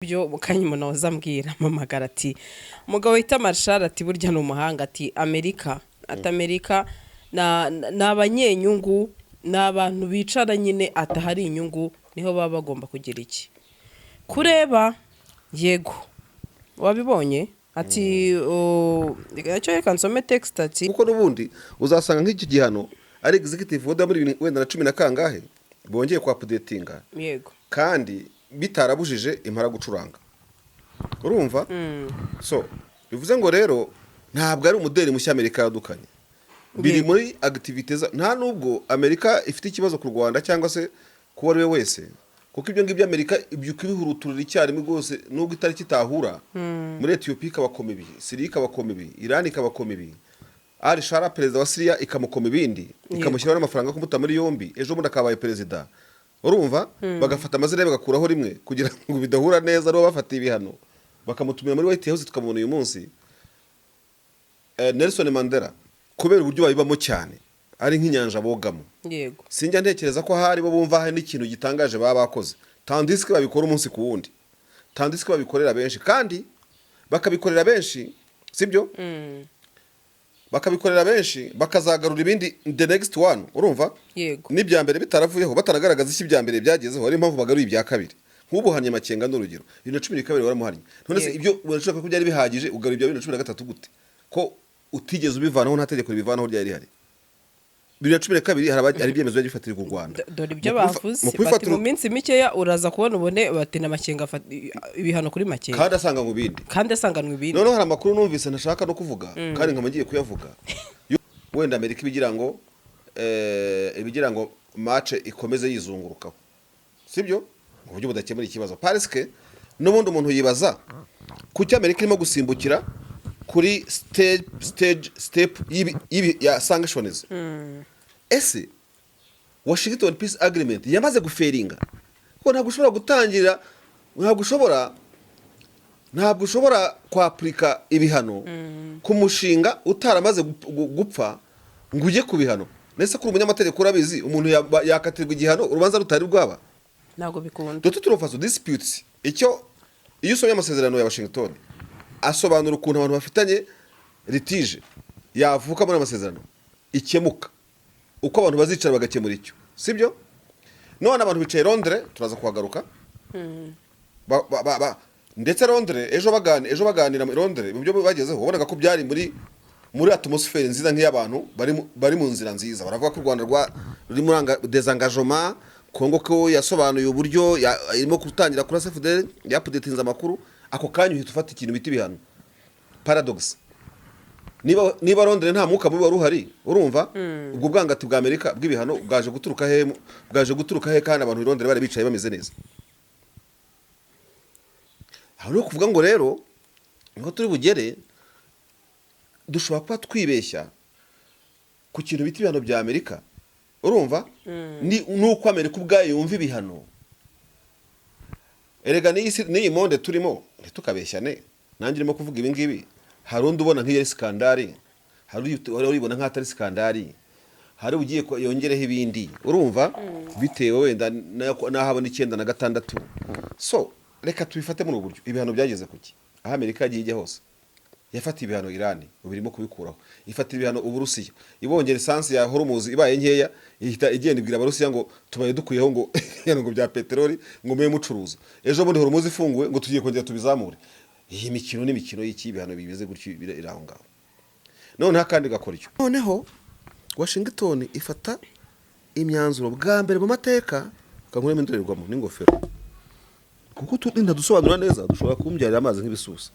Byo mukanya umuntu waza ambwira, mpamagara ati: "Umugabo wita Marshal," ati, "burya ni umuhanga," ati, "Amerika," ati, "Amerika ni abanyenyungu, ni abantu bicara nyine atahari inyungu niho baba bagomba kugira iki kureba." Yego, wabibonye ati icyo, reka nsome text, ati Kuko n'ubundi uzasanga nk'iki gihano ari executive order muri bibiri wenda na cumi na kangahe bongeye kwa updatinga, kandi bitarabujije Impara gucuranga, urumva? So bivuze ngo rero ntabwo ari umudeli mushya Amerika yadukanye, biri muri activité za nta nubwo Amerika ifite ikibazo ku Rwanda cyangwa se kuwo ari we wese, kuko ibyo ngibyo Amerika ibyuka ibihuruturira icyarimwe rwose, nubwo itariki itahura muri Etiyopiya ikabakoma ibi, Siriya ikabakoma ibi, Irani ikabakoma ibi, Al Shara perezida wa Siriya ikamukoma ibindi, ikamushyiraho n'amafaranga yo kumuta muri yombi, ejo bundi akabaye perezida, urumva? Bagafata amazina ye bagakuraho rimwe kugira ngo bidahura neza n'uwo bafatiye ibihano, bakamutumira muri White House tukamubona uyu munsi. Nelson Mandela, kubera uburyo babibamo cyane ari nk'inyanja bogamo, sinjya ntekereza ko ahari bo bumva hari n'ikintu gitangaje baba bakoze, tandis que babikora umunsi ku wundi, tandis que babikorera benshi, kandi bakabikorera benshi, sibyo? Bakabikorera benshi, bakazagarura ibindi the next one, urumva? Yego. N'ibya mbere bitaravuyeho, batanagaragaza icyo ibya mbere byagezeho, ariyo mpamvu bagaruye ibya kabiri. Nk'ubu uhannye Makenga, n'urugero, 2012 waramuhannye, none se ibyo urashaka ko byari bihagije, ugarura ibya 2013 gute ko utigeze ubivanaho? Nta tegeko ribivanaho ryari rihari 2012. Hari ibyemezo byari bifatirwa u Rwanda. Dore ibyo bavuze Mu bati kubifatira mu minsi mikeya uraza kubona ubone bati na Makenga ibihano kuri Makenga. Kandi asanga mu bindi. Kandi asanganwa ibindi. Noneho hari amakuru numvise ntashaka no kuvuga kandi nkaba ngiye kuyavuga. Wenda Amerika ibigira ngo ibigira ngo match ikomeze yizungurukaho, sibyo? Mu buryo budakemura ikibazo, parce que n'ubundi umuntu yibaza kuki Amerika irimo gusimbukira kuri stage stage step ya sanctions. Ese Washington Peace Agreement yamaze gufailinga? Kuko ntabwo ushobora gutangira, ntabwo ushobora kwapurika ibihano ku mushinga utaramaze gupfa ngo ujye ku bihano. Ndetse kuri umunyamategeko urabizi, umuntu yakatirwa igihano urubanza rutari rwaba. Ntabwo bikunda. De toute façon, disputes, icyo iyo usomye amasezerano ya Washington asobanura ukuntu abantu bafitanye litige yavuka muri ayo masezerano ikemuka, uko abantu bazicara bagakemura icyo, sibyo? None abantu bicaye Londres, turaza kuhagaruka. Ndetse Londres ejo baganira muri Londres, mu byo bagezeho wabonaga ko byari muri atmosphère nziza, nk'iy'abantu bari mu nzira nziza. Baravuga ko u Rwanda ruri muri désengagement, Kongo ko yasobanuye uburyo irimo gutangira kurasa FDLR, yaupdatinze amakuru. Ako kanya uhita ufata ikintu bita ibihano. Paradox. Niba Londres nta mwuka mubi wari uhari, urumva ubwo bwangati bwa Amerika bw'ibihano bwaje guturuka he? Bwaje guturuka he kandi abantu i Londres bari bicaye bameze neza? Aho ni ukuvuga ngo rero niho turi bugere, dushobora kuba twibeshya ku kintu bita ibihano bya Amerika, urumva? Ni nuko Amerika ubwayo yumva ibihano. Erega n'iyi n'iyi monde turimo, ntitukabeshyane, nanjye urimo kuvuga ibi ngibi, hari undi ubona nk'iyo ari scandale, hari uyibona nk'atari scandale, hari ugiye yongereho ibindi, urumva? Bitewe wenda n'aho abona icyenda na gatandatu. So reka tubifate muri ubu buryo: ibihano byageze kuki? Aho Amerika yagiye ijya hose yafatiye ibihano Irani, ubu irimo kubikuraho. Ifatira ibihano Uburusiya, ibongera esansi ya Hormuz ibaye nkeya, ihita igenda ibwira Abarusiya ngo tubaye dukuyeho ngo ibihano ngo bya peteroli, ngo mube mucuruza. Ejo bundi Hormuz ifunguwe, ngo tugiye kongera tubizamure. Iyi mikino ni imikino y'iki? Ibihano bimeze gutyo biri aho ngaho. Noneho akandi gakoryo, noneho Washington ifata imyanzuro bwa mbere mu mateka. Kankuremo indorerwamo n'ingofero, kuko ntadusobanura neza dushobora kumbyarira amazi nk'ibisusa.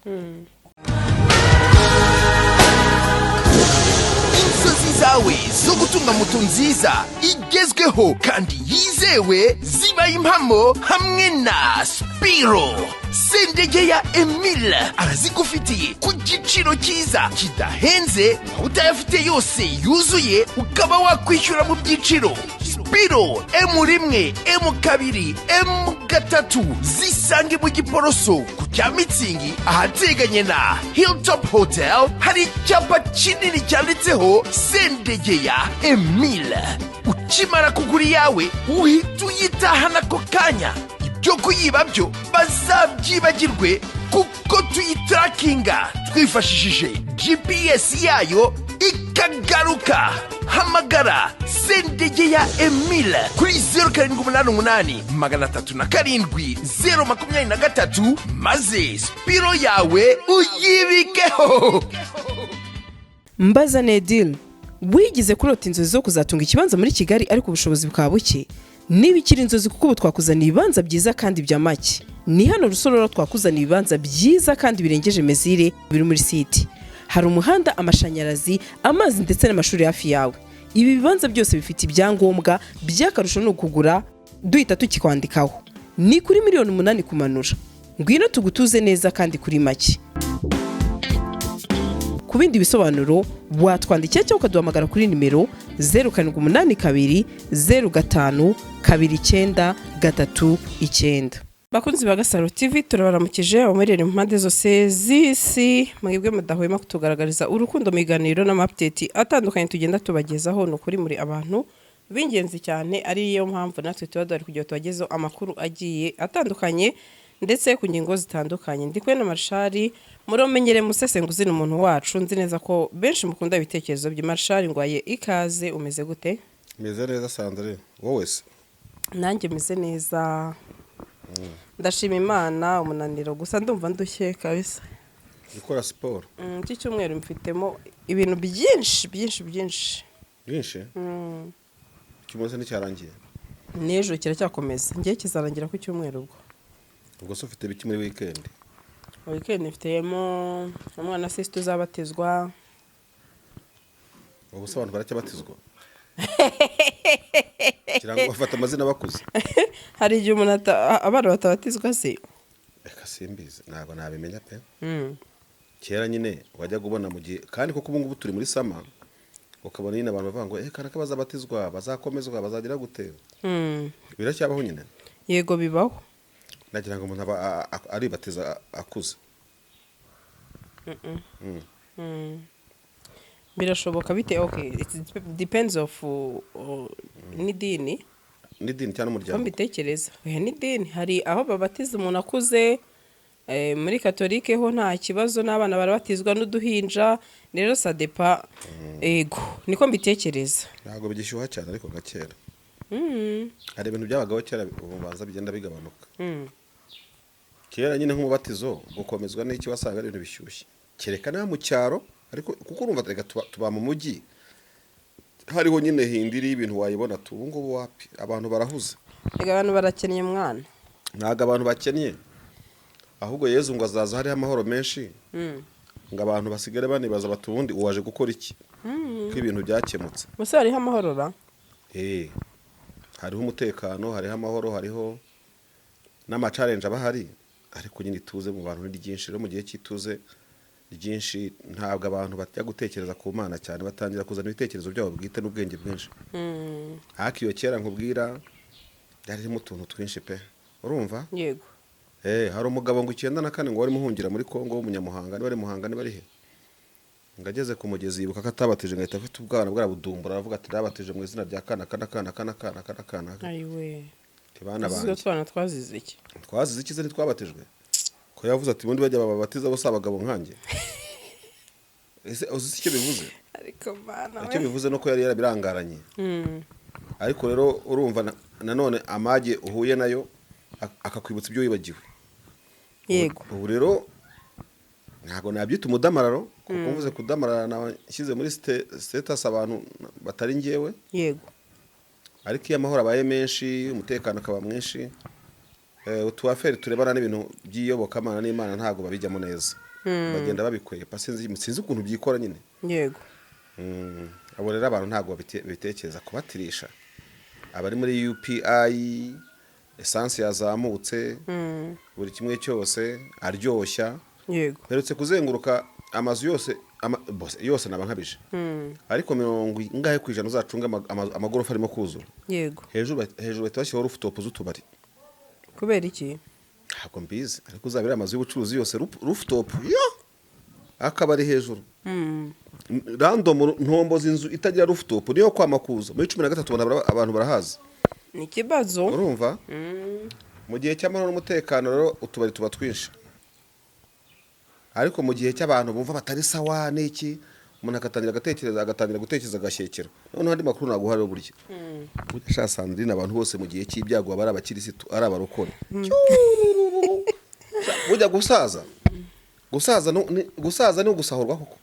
Inzozi zawe zo gutunga moto nziza igezweho kandi yizewe zibaye impamo hamwe na Spiro. Sendegeya Emile arazigufitiye ku giciro cyiza kidahenze, waba utayafite yose yuzuye ukaba wakwishyura mu byiciro. Spiro M1, M2, M3 zisange mu Giporoso ku cya Mitsingi, ahateganye na Hilltop Hotel, hari icyapa kinini cyanditseho Sendegeya Emile. Ukimara kugura iyawe uhita uyitahana ako kanya. Ibyo kuyiba byo bazabyibagirwe, kuko tuyitarakinga twifashishije GPS yayo ikagaruka. Hamagara Sendege ya Emile kuri 0788 307 023, maze Spiro yawe uyibikeho. Mbaza Nedil, wigize kurota inzozi zo kuzatunga ikibanza muri Kigali ariko ubushobozi bukaba buke? Niba ikiri inzozi, kuko ubu twakuzaniye ibibanza byiza kandi bya make. Ni hano Rusororo, twakuzaniye ibibanza byiza kandi birengeje mesure, biri muri site. Hari umuhanda, amashanyarazi, amazi ndetse n'amashuri hafi yawe. Ibi bibanza byose bifite ibyangombwa. By'akarusho ni ukugura duhita tukikwandikaho. Ni kuri miliyoni 8 kumanura. Ngwino tugutuze neza kandi kuri make. Ku bindi bisobanuro watwandikira cyangwa ukaduhamagara kuri nimero 0782 05 29 39. Bakunzi ba Gasaro TV, turabaramukije abamerere mu mpande zose z'isi, mwebwe mudahwema kutugaragariza urukundo mu biganiro n'ama update atandukanye tugenda tubagezaho. Ni ukuri muri abantu b'ingenzi cyane, ariyo mpamvu natwe tuba duhari kugira ngo tubagezeho amakuru agiye atandukanye ndetse ku ngingo zitandukanye. Ndi kumwe na Marshali muromenyere musesenguzi, ni umuntu wacu, nzi neza ko benshi mukunda ibitekerezo bye. Marshali, ngwaye ikaze, umeze gute? Meze neza, Sandrine, wowe se? Nanjye meze neza, ndashima Imana. Umunaniro gusa, ndumva ndushye kabisa. Gukora siporo. Iki cyumweru mfitemo ibintu byinshi byinshi byinshi. Byinshi. Icyumweru se nticyarangiye? N'ejo kiracyakomeza, ngiye kizarangira ku cyumweru ubwo. Ubwo se ufite biki muri weekend? Weekend mfitemo umwana sister uzabatizwa. Ubu se abantu baracyabatizwa? Kugira ngo bafate amazina bakuze. Hari igihe umuntu abana batabatizwa se? Reka, simbizi, ntabwo nabimenya pe. Kera nyine wajyaga ubona mu gihe, kandi kuko ubu ngubu turi muri summer, ukabona nyine abantu bavuga ngo eh kanaka bazabatizwa, bazakomezwa, bazagira gute. Biracyabaho nyine. Yego, bibaho. Nagira ngo umuntu aba aribatiza akuze. Birashoboka bite? Okay, it depends of n'idini. N'idini cyangwa Uko n'umuryango. mbitekereza, oya, n'idini. Hari aho babatiza umuntu akuze, muri Katolike ho nta kibazo, n'abana barabatizwa n'uduhinja. Rero ça dépend. Ego, niko mbitekereza. Ntabwo bigishyuha cyane, ariko nka kera hari ibintu byabagaho kera, ubu banza bigenda bigabanuka. Kera nyine nk'umubatizo, gukomezwa n'iki, wasanga ari ibintu bishyushye, kereka niba mu cyaro. Ariko kuko urumva reka tuba mu mujyi, hariho nyine hindiri y'ibintu wayibona tu. Ubu ngubu wapi, abantu barahuze. Reka, abantu barakennye mwana. Ntabwo abantu bakennye, ahubwo Yezu ngo azaza hariho amahoro menshi, ngo abantu basigare banibaza bati: "Ubundi uwaje gukora iki, ko ibintu byakemutse?" Musa, hariho amahoro ra? Eh, hariho umutekano, hariho amahoro, hariho n'ama challenge aba ahari, ariko nyine ituze mu bantu ni ryinshi. Rero mu gihe cy'ituze ryinshi ntabwo abantu bajya gutekereza ku Mana cyane, batangira kuzana ibitekerezo byabo bwite n'ubwenge bwinshi. Ariko iyo kera nkubwira byari ririmo utuntu twinshi pe, urumva? Yego. Eh, hari umugabo ngo 94 ngo warimo uhungira muri Kongo w'umunyamuhanga, niba ari Muhanga, niba ari he, ngo ageze ku mugezi yibuka ko atabatije, ngo ahita afite ubwana bwarabudumbura, aravuga ati: "Nabatije mu izina rya kana kana kana kana kana kana kana." Ayiwe! Bana Uzi banjye. twana twazize iki? Twazize iki se? Ntitwabatijwe? Ko yavuze ati: "Ubundi bajya bababatiza bo si abagabo nkanjye." Ese uzi icyo bivuze? Ariko bana Icyo we. bivuze nuko yari yarabirangaranye. Ariko rero urumva nanone amage uhuye nayo akakwibutsa ibyo wibagiwe. Ubu rero ntabwo nabyita umudamararo, kuko mvuze kudamarara nshyize muri status abantu batari njyewe. Ariko iyo amahoro abaye menshi, umutekano akaba mwinshi, utu affaire turebana n'ibintu by'iyobokamana n'Imana ntabwo babijyamo neza, bagenda babikwepa. Sinzi ukuntu byikora nyine. Abo rero abantu ntabwo babitekereza kubatirisha abari muri UPI. Essence yazamutse, buri kimwe cyose aryoshya. Mperutse kuzenguruka amazu yose, bose, yose naba nkabije, ariko 50% uzacunga amagorofa arimo kuzura. Hejuru bahita bashyiraho rooftop z'utubari. Kubera iki? Ntabwo mbizi, ariko uzabera amazu y'ubucuruzi yose rooftop yo akabari hejuru. Random ntomboza inzu itagira rooftop niyo kwa Makuza muri 13, ubona abantu barahazi. Ni ikibazo. Urumva? Mu gihe cy'amahoro n'umutekano rero utubari tuba twinshi, ariko mu gihe cy'abantu bumva batari sawa n'iki, umuntu agatangira agatekereza, agatangira gutekereza, agashyekera. Noneho andi makuru naguha rero, burya burya sha Sandrine, abantu bose mu gihe cy'ibyago baba ari abakirisitu, ari abarokore. Cyurururu. Burya gusaza ni ugusahurwa koko.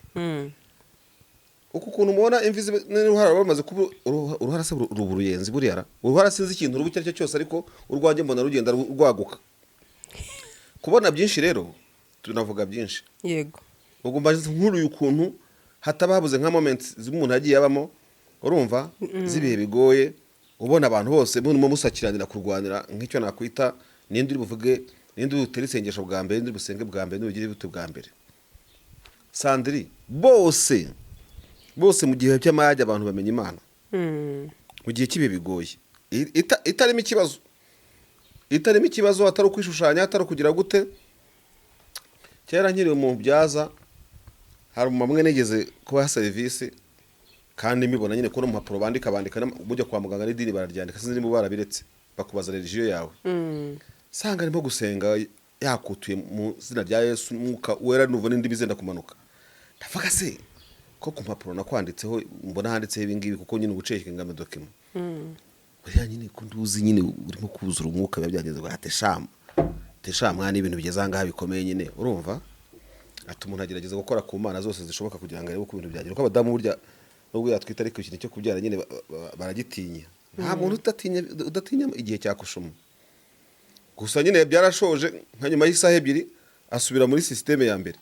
Uku kuntu mubona imvi n'uruhara ruba rumaze kuba uruhara se ruba uruyenzi buriya ra? Uruhara sinzi ikintu ruba icyo ari cyo cyose, ariko urwanjye mbona rugenda rwaguka. Kubona byinshi rero, tunavuga byinshi. Ubwo mba nkuruye ukuntu hataba habuze nka moments zimwe umuntu yagiye abamo, urumva, z'ibihe bigoye, ubona abantu bose murimo musakiranira kurwanira nk'icyo nakwita ninde uri buvuge, ninde uri butere isengesho bwa mbere, ninde uri busenge bwa mbere, ninde ugire bute bwa mbere. Sandri, bose bose mu gihe cy'amage abantu bamenya Imana. Mu gihe cy'ibihe bigoye, itarimo ikibazo, itarimo ikibazo, atari ukwishushanya, atari ukugira gute. Kera nkiri mu byaza, hari umumama umwe nigeze kubaha serivisi, kandi mbibona nyine ko no mu mpapuro bandika bujya kwa muganga n'idini bararyandika, sinzi niba barabiretse, bakubaza religion yawe. Sanga arimo gusenga yakutuye mu izina rya Yesu, Umwuka Wera, numva n'indimi zenda kumanuka. Ndavuga se ko ku mpapuro nakwanditseho mbona handitseho ibi ngibi, kuko nyine ubuceke ngame document buriya nyine ko nduzi nyine urimo kuzura umwuka, biba byagenze ngo ate tesha mwana, ibintu bigeze aha ngaha bikomeye nyine. Urumva ati umuntu agerageza gukora ku mana zose zishoboka kugira ngo arebe uko ibintu byagenda, kuko abadamu burya nubwo yatwita ariko ikintu cyo kubyara nyine baragitinya. Nta muntu udatinya igihe cya kushumu. Gusa nyine byarashoje nka nyuma y'isaha 2 asubira muri système ya mbere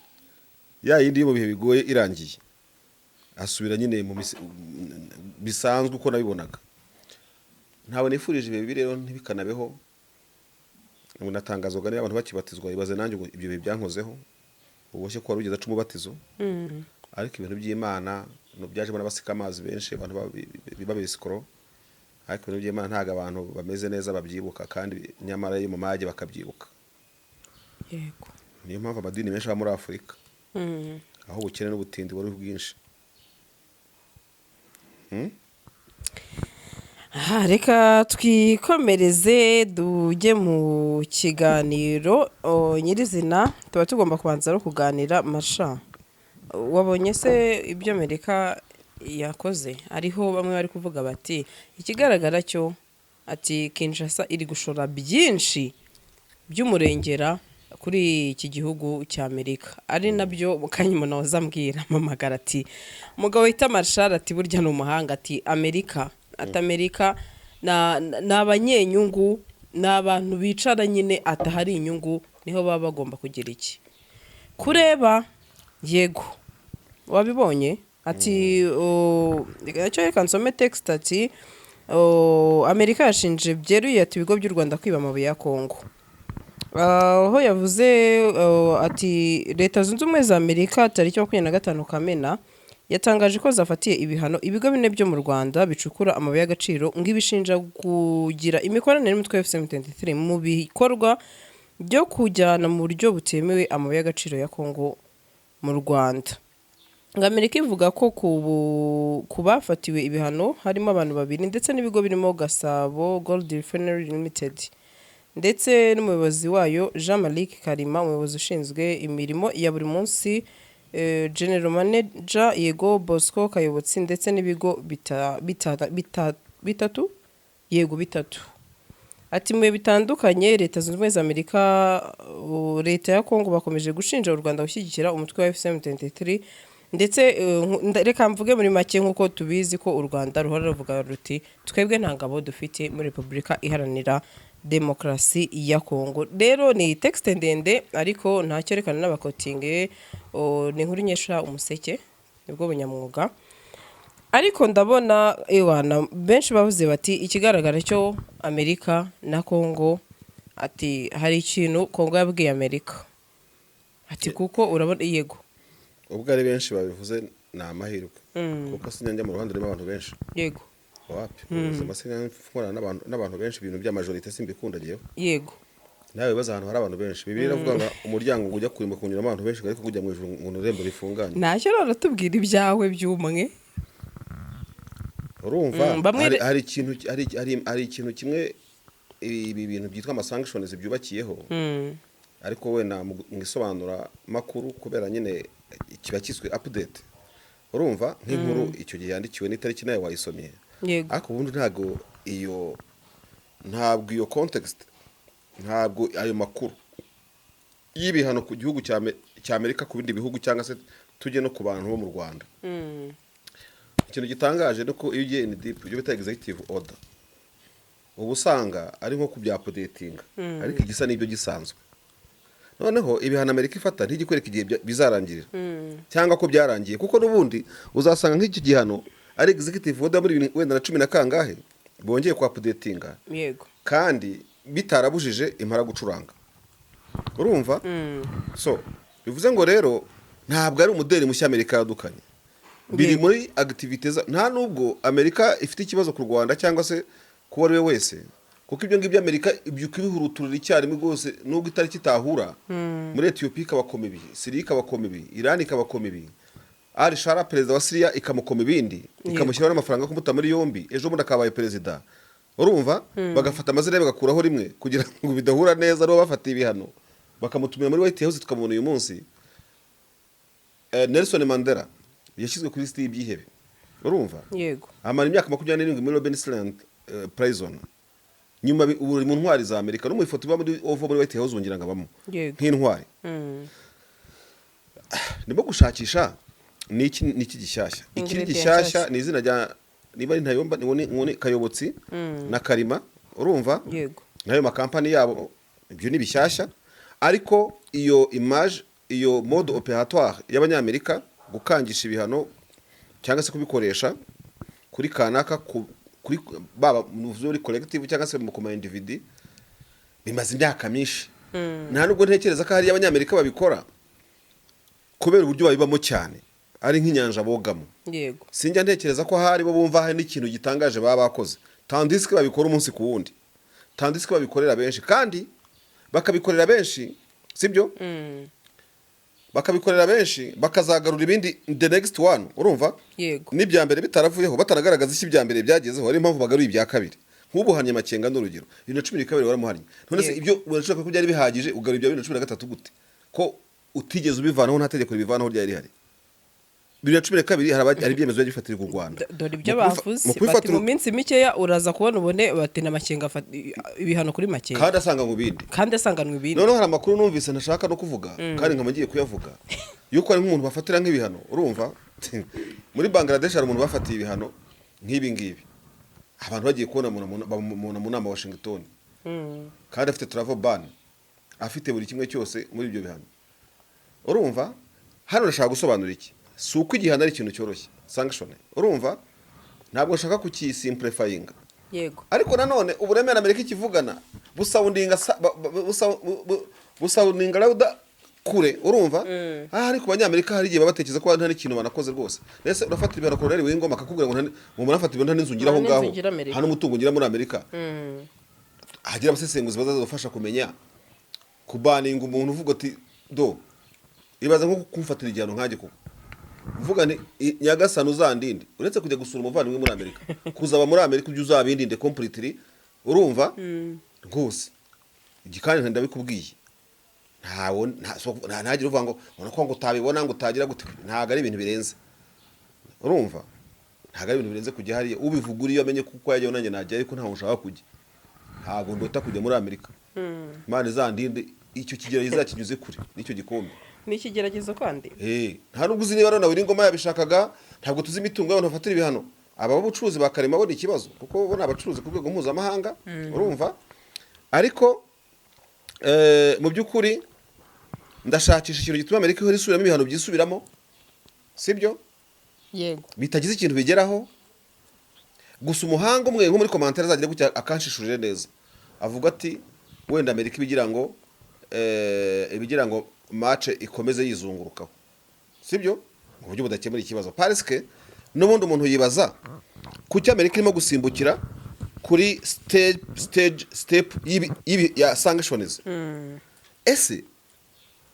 ya yindi yo mu bihe bigoye irangiye, asubira nyine mu bisanzwe uko nabibonaga. Ntabwo nifurije ibihe bibi rero, ntibikanabeho. Ubu natangazwaga niba abantu bakibatizwa, ibaze nanjye ngo ibyo bihe byankozeho uboshye ko wari ugeze aca umubatizo. Ariko ibintu by'Imana no byajemo n'abasika amazi benshi, abantu babisikoro, ariko ibintu by'Imana ntabwo abantu bameze neza babyibuka, kandi nyamara iyo mu mage bakabyibuka. Niyo mpamvu amadini menshi aba muri Afurika, aho ubukene n'ubutindi buri bwinshi. Aha, reka twikomereze tujye mu kiganiro nyirizina. Tuba tugomba kubanza no kuganira. Masha, wabonye se ibyo Amerika yakoze? Ariho bamwe bari kuvuga bati ikigaragara cyo ati Kinshasa iri gushora byinshi by'umurengera kuri iki gihugu cya Amerika, ari nabyo mukanya waza ambwira mpamagara ati umugabo wita Marshal ati burya ni umuhanga, ati Amerika, ati Amerika ni abanyenyungu, ni abantu bicara nyine atahari inyungu niho baba bagomba kugira iki kureba. Yego, wabibonye ati cyo reka nsome text ati Amerika yashinje byeruye ati ibigo by'u Rwanda kwiba amabuye ya Kongo. Aho yavuze ati Leta Zunze Ubumwe za Amerika tariki 25 Kamena yatangaje ko zafatiye ibihano ibigo bine byo mu Rwanda bicukura amabuye y'agaciro, ngo ibishinja kugira imikoranire n'umutwe wa M23 mu bikorwa byo kujyana mu buryo butemewe amabuye y'agaciro ya Kongo mu Rwanda. Ngo Amerika ivuga ko ku bafatiwe ibihano harimo abantu babiri ndetse n'ibigo birimo Gasabo Gold Refinery Limited ndetse n'umuyobozi wayo Jean Malik Karima, umuyobozi ushinzwe imirimo ya buri munsi, General Manager, yego, Bosco Kayobotsi, ndetse n'ibigo bitatu, yego bitatu. Ati mu bihe bitandukanye Leta Zunze Ubumwe za Amerika, Leta ya Kongo bakomeje gushinja u Rwanda gushyigikira umutwe wa M23 ndetse reka mvuge muri make, nk'uko tubizi ko u Rwanda ruhora ruvuga ruti twebwe nta ngabo dufite muri Repubulika Iharanira Demokarasi ya Kongo. Rero ni texte ndende, ariko ntacyo, rekana n'abakotinge. Ni inkuru nyesha Umuseke, nibwo bunyamwuga. Ariko ndabona ewana benshi bavuze bati ikigaragara cyo Amerika na Kongo, ati hari ikintu Kongo yabwiye Amerika, ati kuko urabona, yego. Ubwo ari benshi babivuze ni amahirwe, kuko sinjya mu ruhande rurimo abantu benshi. Wapi, ubuzima sinjya nkorana n'abantu benshi, ibintu by'a majorité simbikunda njyewe. Nawe wibaza ahantu hari abantu benshi, Bibiliya iravuga ngo umuryango ujya kurimbuka kunyuramo abantu benshi, ariko kujya mu ijuru ngo ni irembo rifunganye. Ntacyo rero, tubwira ibyawe by'umwe. Urumva, Bamwe hari ikintu kimwe. ibi bintu byitwa amasanctions byubakiyeho, ariko wenda mu isobanura makuru, kubera nyine kiba kiswe update, urumva nk'inkuru icyo gihe yandikiwe n'itariki nayo wayisomye. Yego. Ariko ubundi ntabwo iyo context, ntabwo ayo makuru y'ibihano ku gihugu cya Amerika, ku bindi bihugu, cyangwa se tujye no ku bantu bo mu Rwanda. Ikintu gitangaje ni uko iyo ugiye in deep, ibyo bita executive order, uba usanga ari nko kubyupdatinga, ariko igisa n'ibyo gisanzwe. Noneho ibihano Amerika ifata ntigikwereka igihe bizarangirira cyangwa ko byarangiye, kuko n'ubundi uzasanga nk'iki gihano ari executive order muri bibiri wenda na cumi na kangahe bongeye kuupdatinga, kandi bitarabujije impara gucuranga, urumva? So bivuze ngo rero ntabwo ari umudeli mushya Amerika yadukanye, biri muri activité nta nubwo Amerika ifite ikibazo ku Rwanda cyangwa se kuwo ari we wese, kuko ibyo ngibyo Amerika ibyuka ibihuruturira icyarimwe rwose, nubwo itariki itahura. Muri Etiyopiya ikabakoma ibi, Siriya ikabakoma ibi, Irani ikabakoma ibi, Al Shara perezida wa Siriya ikamukoma ibindi, ikamushyiraho n'amafaranga yo kumuta muri yombi, ejo bundi akabaye perezida, urumva? Bagafata amazina ye bagakuraho rimwe kugira ngo bidahura neza n'uwo bafatiye ibihano, bakamutumira muri White House, tukamubona uyu munsi. Nelson Mandela yashyizwe kuri lisiti y'ibyihebe, urumva? Yego. Amara imyaka 27 muri Robben Island prison, nyuma ubu ari mu ntwari za Amerika, no mu ifoto iba muri Oval muri White House wongera ngo abamo nk'intwari. Ndimo gushakisha ni iki gishyashya ikiri Ingredient gishyashya. nshyashya. Ni izina rya niba ari Ntayomba, ni Kayobotsi na Karima, urumva? Yego. N'ayo makampani yabo, ibyo ni bishyashya. Ariko iyo image, iyo mode opératoire y'Abanyamerika gukangisha ibihano cyangwa se kubikoresha kuri kanaka, kuri baba muri collective cyangwa se mu kuma individu, bimaze imyaka myinshi. Nta nubwo ntekereza ko hari Abanyamerika babikora kubera uburyo babibamo cyane, ari nk'inyanja bogamo. Sinjya ntekereza ko hari bo bumva hari n'ikintu gitangaje baba bakoze, tandis que babikora umunsi ku wundi, tandis que babikorera benshi, kandi bakabikorera benshi, sibyo? Bakabikorera benshi, bakazagarura ibindi the next one, urumva? Yego. N'ibya mbere bitaravuyeho, batanagaragaza icyo ibya mbere byagezeho, ariyo mpamvu bagaruye ibya kabiri. Nk'ubu uhannye Makenga, n'urugero, 2012 waramuhannye, none se ibyo urashaka ko byari bihagije, ugarura ibya 2013 gute, ko utigeze ubivanaho? Nta tegeko ribivanaho ryari rihari 2012. Hari ibyemezo byari bifatirwa u Rwanda. Dore ibyo Mu bavuze bati kubifatira mu minsi mikeya uraza kubona ubone bati na Makenga ibihano kuri Makenga. Kandi asanga mu bindi. Kandi asanganwa ibindi. Noneho hari amakuru numvise ntashaka no kuvuga, kandi nkaba ngiye kuyavuga, yuko hari nk'umuntu bafatira nk'ibihano, urumva? Muri Bangladesh hari umuntu bafatiye ibihano nk'ibi ngibi, abantu bagiye kubona bamubona mu nama Washington, kandi afite travel ban, afite buri kimwe cyose muri ibyo bihano, urumva? Hano ndashaka gusobanura iki: si uko igihano ari ikintu cyoroshye, sanction, urumva? Ntabwo nshaka kukisimplifyinga. Ariko nanone uburemere Amerika ikivugana busoundinga busoundinga louder kure, urumva? Ah, ariko Abanyamerika hari igihe baba batekereza ko nta n'ikintu banakoze rwose. Mbese urafata ibihano Colonel Wingoma akakubwira ngo ngo murafata ibihano, nta n'inzu ngira aho Nta n'inzu ngaho, ngira Amerika. nta n'umutungo ngira muri Amerika. Hagira abasesenguzi bazadufasha kumenya kubaninga umuntu uvuga ati do ibaza nko kumfatira igihano nkanjye, koko mvuga nti "Nyagasani uzandinde uretse kujya gusura umuvandimwe muri Amerika, kuzaba muri Amerika ujye uzabindinde completely," urumva rwose? Igikandi ndabikubwiye, ntawo ntagire uvuga ngo ubona ko ngo utabibona, ngo utagira gute. Ntabwo ari ibintu birenze, urumva? Ntabwo ari ibintu birenze kujya hariya. Ubivuga uriyo amenye kuko yajyayo, nanjye najyayo, ariko ntawe ushaka kujya. Ntabwo ndota kujya muri Amerika. Imana izandinde icyo kigeragezo, izakinyuze kure n'icyo gikombe. Ni ikigeragezo kandi. Nta nubwo uzi niba Rona Ngoma yabishakaga. Ntabwo tuzi imitungo y'abantu bafatira ibihano. Aba b'ubucuruzi ba Karema bo ni ikibazo, kuko bo ni abacuruzi ku rwego mpuzamahanga, urumva? Ariko mu by'ukuri ndashakisha ikintu gituma Amerika ihora isubiramo ibihano byisubiramo, sibyo? Yego. Bitagize ikintu bigeraho. Gusa umuhanga umwe nko muri commentaire azagira gutya akanshishurire neza, avuga ati wenda Amerika ibigira ngo match ikomeze yizungurukaho, sibyo? Mu buryo budakemura ikibazo, parce que n'ubundi umuntu yibaza kuki Amerika irimo gusimbukira kuri stage step ya sanctions. Ese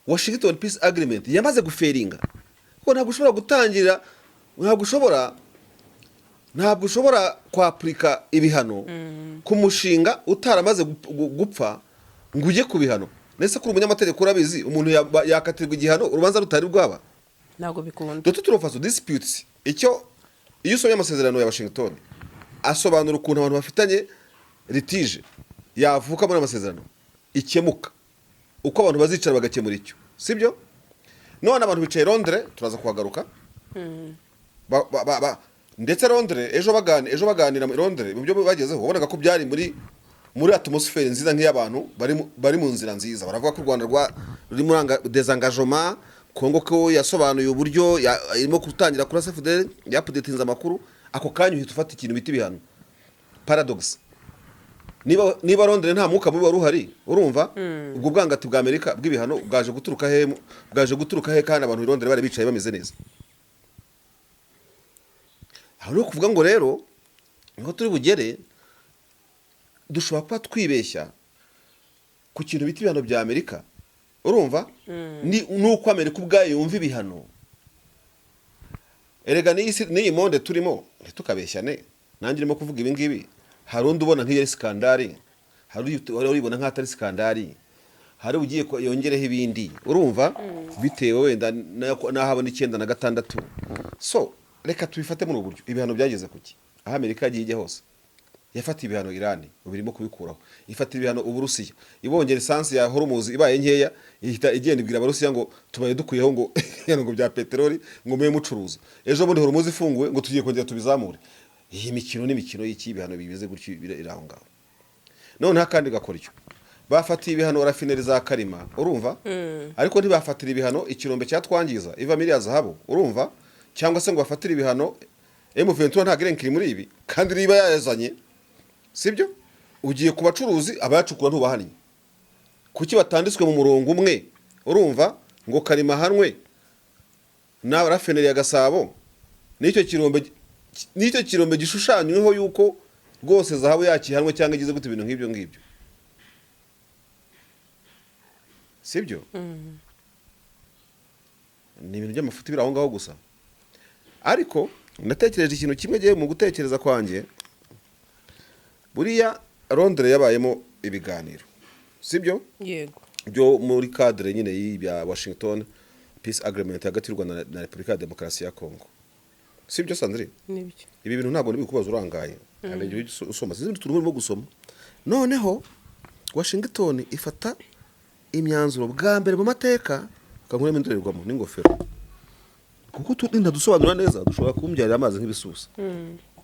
Washington Peace Agreement yamaze gufailinga? Kuko ntabwo ushobora gutangira, ntabwo ushobora Ntabwo ushobora kwapurika ibihano ku mushinga utaramaze gupfa ngo ujye ku bihano. Ndetse kuri umunyamategeko urabizi, umuntu yakatirwa igihano urubanza rutari rwaba. Ntabwo bikunda. De toute façon, disputes, icyo iyo usomye amasezerano ya Washington, asobanura ukuntu abantu bafitanye litige yavuka muri amasezerano ikemuka, uko abantu bazicara bagakemura icyo, sibyo? None abantu bicaye Londres, turaza kuhagaruka. Ndetse Londres ejo baganira muri Londres, mu byo bagezeho wabonaga ko byari muri atmosphere nziza, nk'iy'abantu bari mu nzira nziza. Baravuga ko u Rwanda ruri muri désengagement, Kongo ko yasobanuye uburyo irimo gutangira kuri CFDL, yapudetinze amakuru. Ako kanya uhita ufata ikintu bita ibihano. Paradox. Niba Londres nta mwuka mubi wari uhari, urumva ubwo bwangati bwa Amerika bw'ibihano bwaje guturuka he? Bwaje guturuka he kandi abantu i Londres bari bicaye bameze neza? Aho ni ukuvuga ngo rero niho turi bugere. Dushobora kuba twibeshya ku kintu bita ibihano bya Amerika, urumva ni nuko Amerika ubwayo yumva ibihano. Erega n'iyi n'iyi monde turimo, ntitukabeshyane, nanjye urimo kuvuga ibi ngibi, hari undi ubona nk'iyo ari scandale, hari uyibona nk'aho atari scandale, hari ugiye yongereho ibindi, urumva bitewe wenda n'aho abona 96. So reka tubifate muri ubu buryo. Ibihano byageze kuki? Aho Amerika yagiye ijya hose yafatiye ibihano Irani, ubu irimo kubikuraho. Ifatira ibihano Uburusiya, ibongera essence ya Hormuz ibaye nkeya, ihita igenda ibwira Abarusiya ngo tubaye dukuyeho ngo ibihano ngo bya peteroli, ngo mube mucuruza. Ejo bundi Hormuz ifunguwe, ngo tugiye kongera tubizamure. Iyi mikino n'imikino y'iki? Ibihano bimeze gutyo iri aho ngaho. Noneho akandi gakoryo, bafatiye ibihano raffinerie za Karima, urumva, ariko ntibafatira ibihano ikirombe cyatwangiza iva iriya zahabu, urumva, cyangwa se ngo bafatire ibihano M23. Ntabwo irenkiri muri ibi kandi niba yazanye, sibyo? Ugiye ku bacuruzi, abayacukura ntubahannye. Kuki batanditswe mu murongo umwe, urumva, ngo Karima ahanwe na raffinerie ya Gasabo n'icyo kirombe gishushanyweho yuko rwose zahabu yakihanwe cyangwa igize gute, ibintu nk'ibyo ngibyo, sibyo? Ni ibintu by'amafuti biri aho ngaho gusa. Ariko natekereje ikintu kimwe gihe mu gutekereza kwanjye. Buriya Londres yabayemo ibiganiro, sibyo? Yego. Byo muri cadre nyine y'ibya Washington Peace Agreement hagati y'u Rwanda na Repubulika ya Demokarasi ya Congo, sibyo, Sandrine? Nibyo. Ibi bintu ntabwo ndibikubaza urangaye. Hari igihe ujya usoma, sinzi utuntu urimo gusoma. Noneho Washington ifata imyanzuro bwa mbere mu mateka. Kankuremo indorerwamo n'ingofero, kuko ntadusobanura neza dushobora kumbyarira amazi nk'ibisusa.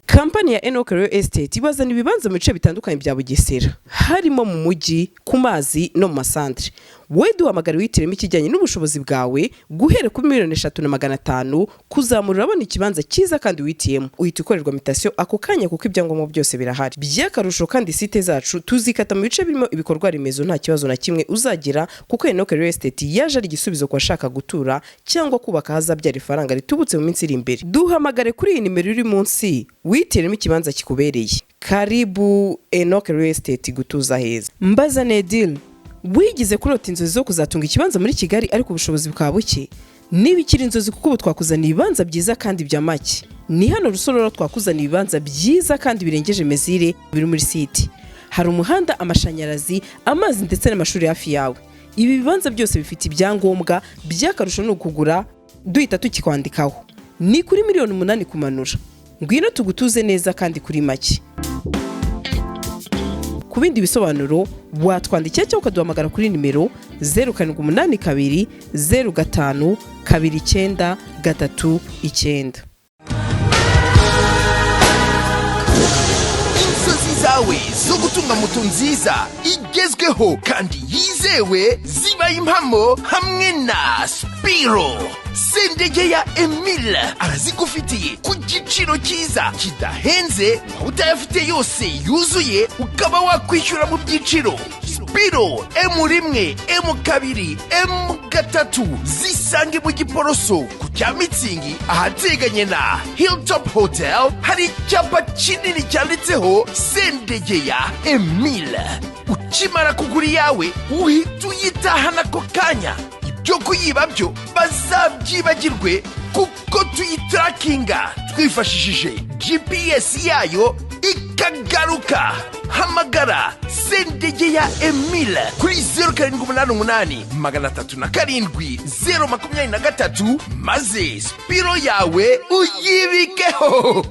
Kampani ya Enoch Real Estate ibazana ibibanza mu bice bitandukanye bya Bugesera, harimo mu mujyi, ku mazi no mu masantere. Wowe duhamagara wihitiremo ikijyanye n'ubushobozi bwawe. Guhera kuri 3,500,000 kuzamura, urabona ikibanza cyiza kandi wihitiyemo. Uhita ukorerwa mutation ako kanya kuko ibyangombwa byose birahari. By'akarusho kandi, site zacu tuzikata mu bice birimo ibikorwa remezo, nta kibazo na kimwe uzagira, kuko Enoch Real Estate yaje ari igisubizo ku bashaka gutura cyangwa kubaka ahazabyara ifaranga ritubutse mu minsi iri imbere. Duhamagare kuri iyi nimero iri munsi wihitiremo ikibanza kikubereye. Karibu Enoch Real Estate, gutuza heza. Mbaza Nedil, wigize kurota inzozi zo kuzatunga ikibanza muri Kigali ariko ubushobozi bukaba buke? Niba ikiri inzozi, kuko ubu twakuzaniye ibibanza byiza kandi bya make. Ni hano Rusororo, twakuzaniye ibibanza byiza kandi birengeje mesure, biri muri site. Hari umuhanda, amashanyarazi, amazi ndetse n'amashuri hafi yawe. Ibi bibanza byose bifite ibyangombwa. By'akarusho ni ukugura duhita tukikwandikaho. Ni kuri miliyoni 8 kumanura. Ngwino tugutuze neza kandi kuri make. Ku bindi bisobanuro watwandikira cyangwa ukaduhamagara kuri nimero 0782 05 29 39. Inzozi zawe zo gutunga moto nziza igezweho kandi yizewe zibaye impamo hamwe na Spiro. Sendege ya Emile arazigufitiye ku giciro cyiza kidahenze, waba utayafite yose yuzuye ukaba wakwishyura mu byiciro. Spiro M1, M2, M3 zisange mu Giporoso ku cya Mitsingi, ahateganye na Hilltop Hotel. Hari icyapa kinini cyanditseho Sendegeya Emile. Ukimara kugura iyawe uhita uyitahana ako kanya. Ibyo kuyiba byo bazabyibagirwe, kuko tuyitarakinga twifashishije GPS yayo ikagaruka. Hamagara Sendege ya Emile kuri 0788 307 023, maze Spiro yawe uyibikeho.